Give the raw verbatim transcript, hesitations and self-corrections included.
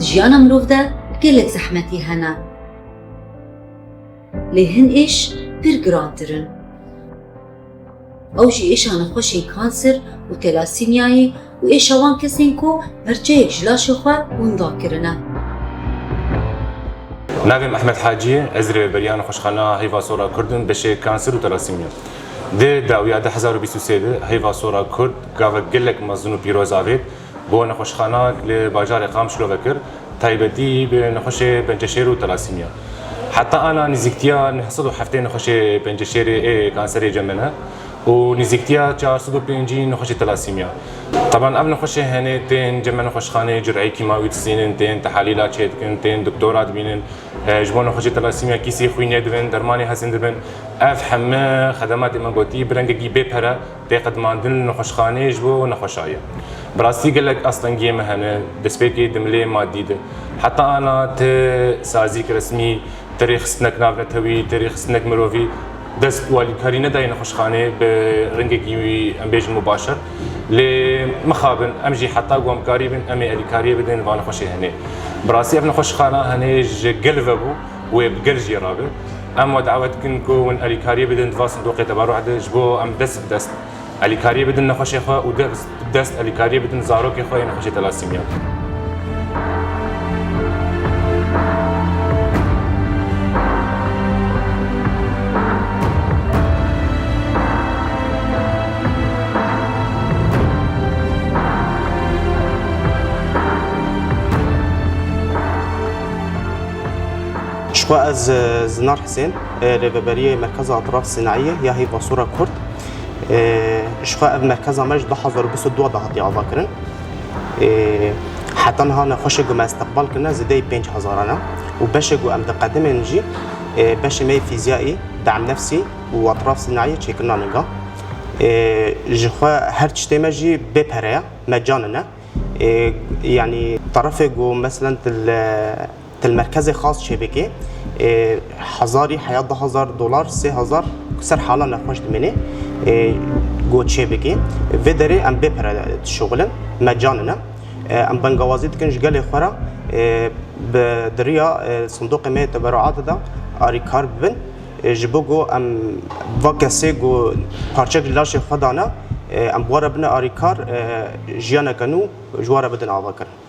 Jiyana mirov de gelek zehmetî hene. Lê hin êş pir girantir in. Ew jî êşa nexweşên kanser û telasîmyayê û êşa wan kesên ku berçeyek ji laşê xwe winda kirine. Navê min Ehmed Hacî ye, ez rêveberiya nexweşxana Heyva Sora Kurd im, beşê kanser û telasîmya. Di dawiya du hezar û bîst û sê de Heyva Sora Kurd gavek gelek mezin û pîroz avêt bo nexweşxanak li bajarê Qamişlo vekir, taybetî bi nexweşê penceşêr û telasîmya. Heta ana nîzîktiya neh sed û heftê nexweşê penceşêrê ê kanserê cem me ne û nîzîktiya çar sed û pêncî nexweşê telasîmya. Teban ev nexweşê henê tên cem me nexweşxanê cureyê kîmawî disînin, tên tehalîla çêdikin, tên doktora dibînin, e, ji bo nexweşê telasîmya kîsî xwînê dibin, dermanê hezin dibin. Ev heme xedematê me gotî bi rengekî bê pere tê qedimandin li nexweşxaneyê ji bo nexweşa ye. Bi rastî gelek astengiyê me hene, destpêkê di milê madî de. Heta ana ti sazîk resmî, ti rêxistinek navnetewî, ti rêxistinek mirovî dest û alîkarî nedayê nexweşxaneyê bi rengekî wî, em bêjin, mubaşer. Lê mixabin, em jî heta ku em karîbin, em ê alîkariyê bidin va nexweşê henê. Bi rastî ev nexweşxana henê ji gel ve bû û ê bi gel jî rabe. Em we dawet dikin ku hûn alîkariyê bidin di va sindoqê teberuh de ji bo em dest bi dest alîkariyê bidin nexweşê xwe û dest bi dest alîkariyê bidin zarokê xwe yê nexweşê telasîmya. Ji xwe ez, e, Zinar Hisên, e, rêveberiyê Merkeza Etraf Sînaiyê ya Heyva Sora Kurd. E, ji xwe ev merkeza me ji du hezar û bîst û du de hatiye avakirin. E, heta niha nexweşê ku me istiqbal kirine zêdeyî pênc hezaran e û beşê ku em diqedimên jî, e, beşê me yê fîziyayî, dem nefsî û etraf sînaiyê çêkirina ninga. E, ji xwe her tiştê me jî bê pere ye, mecanin e. E, yanî terefê ku meselen til, e, Til merkezê xas çêbikê, e, hezarî heya du hezar dolar, sê hezar ser hala nexweş dimênê, e, ku çêbikê. Vê derê em bê pere dişuxulin, mecanin e. E, em bengawazî dikin ji gelê xwe re, e, bi diriya, e, sindoqê me yê teberuatê de arîkar bibin. E, ji bo ku em va kesê ku parçek ji laşê xwe dane, e, em bi we re bine arîkar, e, jiyaneke nû ji we re bidin avakirin.